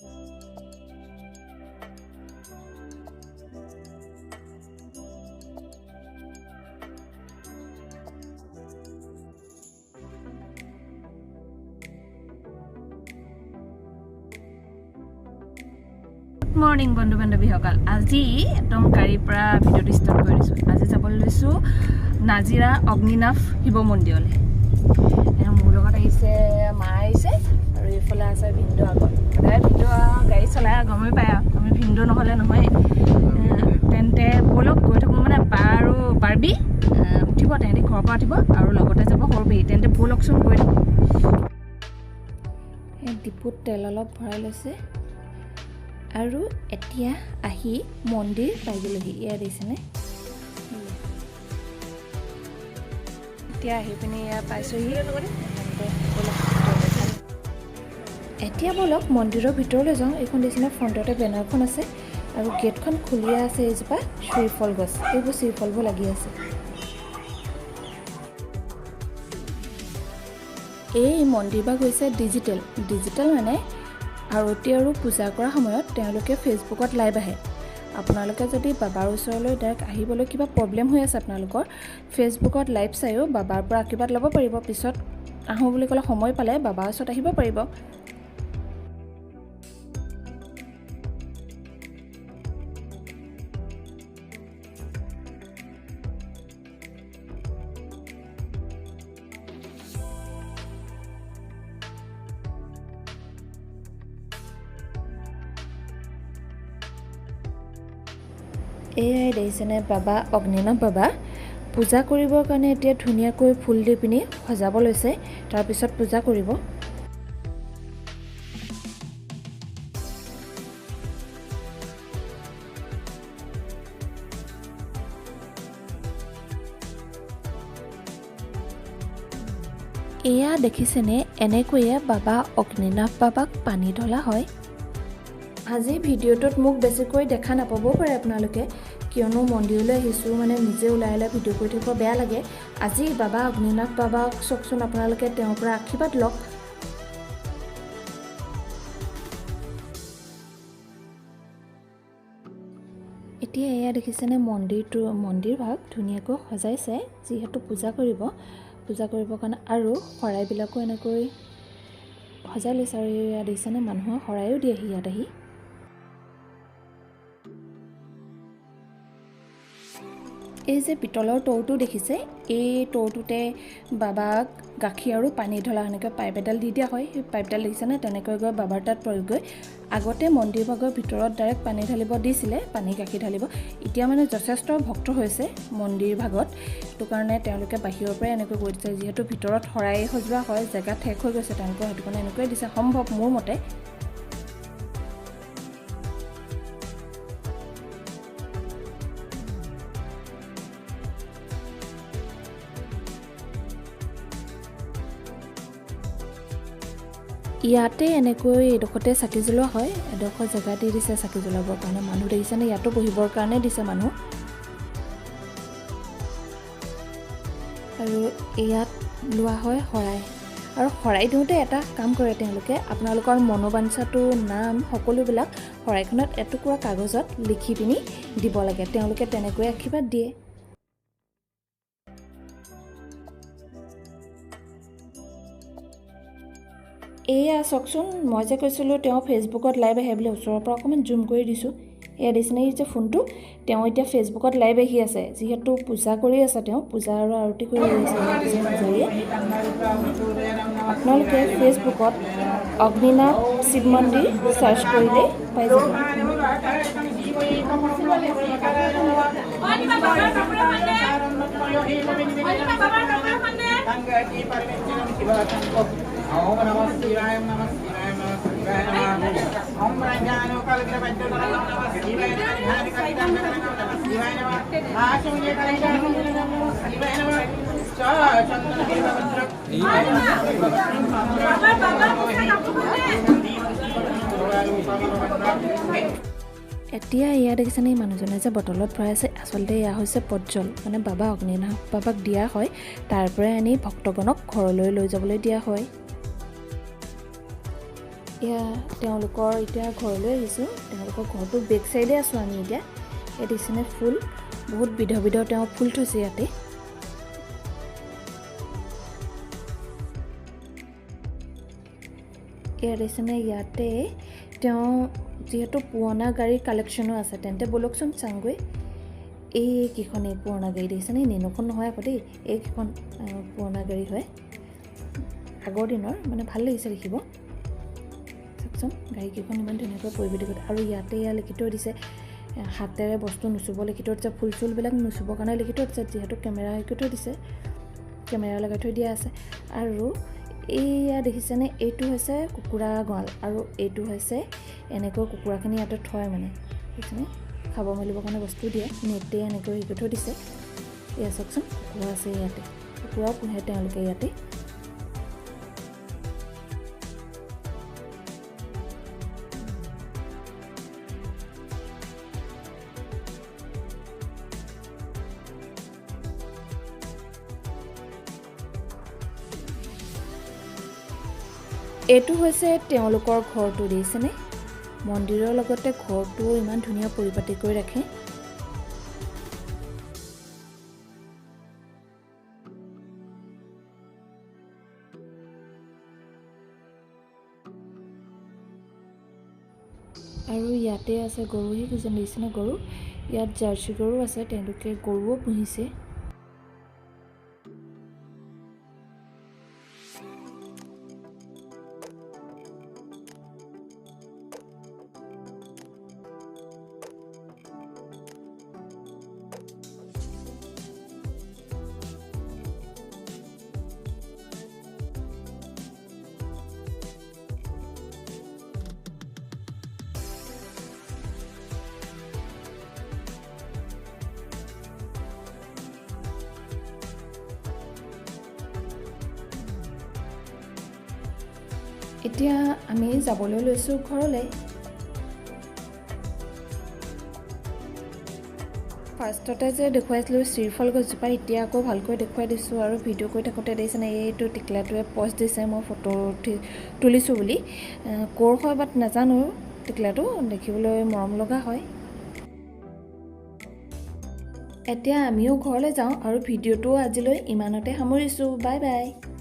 Good morning বন্ধু বান্ধৱীসকল। আজি একদম গাড়ীৰ পৰা ভিডিঅ'টো ষ্টাৰ্ট কৰি দিছোঁ। আজি যাবলৈ লৈছোঁ নাজিৰা অগ্নিনাভ শিৱ মন্দিৰলৈ। মোৰ লগত আহিছে মা আহিছে আৰু এইফালে আছে ভিনদেউ। আগত সদায় ভিনদেউ গাড়ী চলাই গমেই পায় আৰু আমি ভিনদেউ নহ'লে নহয়। তেন্তে ব'লক গৈ থাকোঁ। মানে বা আৰু বাৰ্বি উঠিব, তেহেঁতি ঘৰৰ পৰা উঠিব আৰু লগতে যাব সৰু পেহী। তেন্তে ব'লকচোন গৈ থাকোঁ। ডিপুত তেল অলপ ভৰাই লৈছে আৰু এতিয়া আহি মন্দিৰ পাই গ'লোহি। এয়া দেখিছেনে? এতিয়া আহি পিনি এয়া পাইছোহি। তেন্তে ব'লক ভিতৰলৈ যাওঁ। এতিয়া ব'লক মন্দিৰৰ ভিতৰলৈ যাওঁ। এইখন দেখিছেনে? ফ্ৰণ্টতে বেনাৰখন আছে আৰু গেটখন খুলিয়ে আছে। এইজোপা শ্ৰীফল গছ, এইবোৰ শ্ৰীফলবোৰ লাগি আছে। এই মন্দিৰভাগ হৈছে ডিজিটেল। ডিজিটেল মানে আৰতি আৰু পূজা কৰা সময়ত তেওঁলোকে ফেচবুকত লাইভ আহে। আপোনালোকে যদি বাবাৰ ওচৰলৈ ডাইৰেক্ট আহিবলৈ কিবা প্ৰব্লেম হৈ আছে আপোনালোকৰ, ফেচবুকত লাইভ চায়ো বাবাৰ পৰা আশীৰ্বাদ ল'ব পাৰিব। পিছত আহোঁ বুলি ক'লে সময় পালে বাবাৰ ওচৰত আহিব পাৰিব। এয়াই দেখিছেনে? বাবা অগ্নিনাভ বাবা পূজা কৰিবৰ কাৰণে এতিয়া ধুনীয়াকৈ ফুল দি পিনি সজাব লৈছে। তাৰপিছত পূজা কৰিব। এয়া দেখিছেনে? এনেকৈয়ে বাবা অগ্নিনাভ বাবাক পানী ঢলা হয়। আজি ভিডিঅ'টোত মোক বেছিকৈ দেখা নাপাবও পাৰে আপোনালোকে, কিয়নো মন্দিৰলৈ আহিছোঁ, মানে নিজে ওলাই ওলাই ভিডিঅ' কৰি থাকিব বেয়া লাগে। আজি বাবা অগ্নিনাভ বাবাক চাওকচোন আপোনালোকে, তেওঁৰ পৰা আশীৰ্বাদ লওক। এতিয়া এয়া দেখিছেনে? মন্দিৰটো, মন্দিৰভাগ ধুনীয়াকৈ সজাইছে, যিহেতু পূজা কৰিব। পূজা কৰিবৰ কাৰণে আৰু শৰাইবিলাকো এনেকৈ সজাই লৈছে। আৰু এয়া দেখিছেনে? মানুহৰ শৰাইও দিয়েহি ইয়াত আহি। এই যে পিতলৰ তৌটো দেখিছে, এই তৌটোতে বাবাক গাখীৰ আৰু পানী ঢলা সেনেকৈ পাইপ এডাল দি দিয়া হয়। সেই পাইপডাল দেখিছেনে? তেনেকৈ গৈ বাবাৰ তাত পৰেগৈ। আগতে মন্দিৰ ভাগৰ ভিতৰত ডাইৰেক্ট পানী ঢালিব দিছিলে, পানী গাখীৰ ঢালিব। এতিয়া মানে যথেষ্ট ভক্ত হৈছে মন্দিৰ ভাগত, সেইটো কাৰণে তেওঁলোকে বাহিৰৰ পৰাই এনেকৈ কৰি দিছে। যিহেতু ভিতৰত শৰাই সজোৱা হয়, জেগা ঠেক হৈ গৈছে তেওঁলোকৰ, সেইটো কাৰণে এনেকৈয়ে দিছে সম্ভৱ মোৰ মতে। ইয়াতে এনেকৈ এডোখৰতে চাকি জ্বলোৱা হয়। এডোখৰ জেগা দি দিছে চাকি জ্বলাবৰ কাৰণে। মানুহ দেখিছেনে? ইয়াতো বহিবৰ কাৰণে দিছে মানুহ। আৰু ইয়াত লোৱা হয় শৰাই। আৰু শৰাই দিওঁতে এটা কাম কৰে তেওঁলোকে, আপোনালোকৰ মনোবাঞ্ছাটো, নাম সকলোবিলাক শৰাইখনত এটুকুৰা কাগজত লিখি পিনি দিব লাগে। তেওঁলোকে তেনেকৈ আশীৰ্বাদ দিয়ে। এয়া চাওকচোন, মই যে কৈছিলোঁ তেওঁ ফেচবুকত লাইভ আহে বুলি, ওচৰৰ পৰা অকণমান জুম কৰি দিছোঁ। এয়া দেখিছেনে? এই যে ফোনটো, তেওঁ এতিয়া ফেচবুকত লাইভ আহি আছে। যিহেতু পূজা কৰি আছে, তেওঁ পূজা আৰু আৰতি কৰি আছে পূজাৰীয়ে। আপোনালোকে ফেচবুকত অগ্নিনাভ শিৱ মন্দিৰ চাৰ্চ কৰিলেই পাই যাব। ওম নমঃ শিবায়, নমঃ শিবায়, নমঃ শিবায় নমঃ। ওম নমঃ শিবায় নমঃ, শিবায় নমঃ। শিবায় নমঃ। চন্দন। এতিয়া এয়া দেখিছেনে? এই মানুহজনে যে বটলত ভৰাই আছে, আচলতে এয়া হৈছে পটজল। মানে বাবা অগ্নিনাভ বাবাক দিয়া হয়, তাৰ পৰাই আনি ভক্তগণক ঘৰলৈ লৈ যাবলৈ দিয়া হয়। এয়া তেওঁলোকৰ এতিয়া ঘৰলৈ আহিছোঁ। তেওঁলোকৰ ঘৰটোৰ বেক চাইডে আছোঁ আমি এতিয়া। ইয়াত দেখিছেনে ফুল, বহুত বিধ বিধ তেওঁ ফুল থৈছে ইয়াতে। ইয়াত দেখিছেনে ইয়াতে তেওঁ যিহেতু পুৰণা গাড়ীৰ কালেকশ্যনো আছে, তেন্তে ব'লকচোন চাওঁগৈ। এইকেইখন এই পুৰণা গাড়ী দেখিছেনে, নেন'খন নহয় আকৌ দেই, এইকেইখন পুৰণা গাড়ী হয়, আগৰ দিনৰ, মানে ভাল লাগিছে দেখিব। চাওকচোন গাড়ীকেইখন ইমান ধুনীয়াকৈ পৰিপাটি কৰি। আৰু ইয়াতে এয়া লিখি থৈ দিছে, হাতেৰে বস্তু নুচুব লিখি থৈ দিছে, ফুল চুলবিলাক নুচুবৰ কাৰণে লিখি থৈ দিছে, যিহেতু কেমেৰা লিখি থৈ দিছে, কেমেৰা লগাই থৈ দিয়া আছে। আৰু এইয়া দেখিছেনে, এইটো হৈছে কুকুৰা গঁৰাল, আৰু এইটো হৈছে এনেকৈ কুকুৰাখিনি ইয়াতে থয়, মানে দেখিছেনে, খাব মেলিবৰ কাৰণে বস্তু দিয়ে, নেটে এনেকৈ হেৰি কৰি থৈ দিছে। এয়া চাওকচোন কুকুৰা আছে ইয়াতে, কুকুৰাও পোহে তেওঁলোকে ইয়াতে। এইটো হৈছে তেওঁলোকৰ ঘৰটো, দেখিছেনে, মন্দিৰৰ লগতে ঘৰটোও ইমান ধুনীয়া পৰিপাটি কৰি ৰাখে। আৰু ইয়াতে আছে গৰু, সেইকেইজন দেখিছেনে গৰু, ইয়াত জাৰ্চি গৰু আছে, তেওঁলোকে গৰুও পুহিছে। এতিয়া আমি যাবলৈ লৈছোঁ ঘৰলৈ। ফাৰ্ষ্টতে যে দেখুৱাইছিলোঁ শ্ৰীফল গছজোপা, এতিয়া আকৌ ভালকৈ দেখুৱাই দিছোঁ। আৰু ভিডিঅ' কৰি থাকোঁতে দেখিছেনে এইটো টিকলাটোৱে পজ দিছে, মই ফটো উঠি তুলিছোঁ বুলি। ক'ৰ হয় বাট নাজানো, টিকলাটো দেখিবলৈ মৰম লগা হয়। এতিয়া আমিও ঘৰলৈ যাওঁ আৰু ভিডিঅ'টো আজিলৈ ইমানতে সামৰিছোঁ। Bye bye.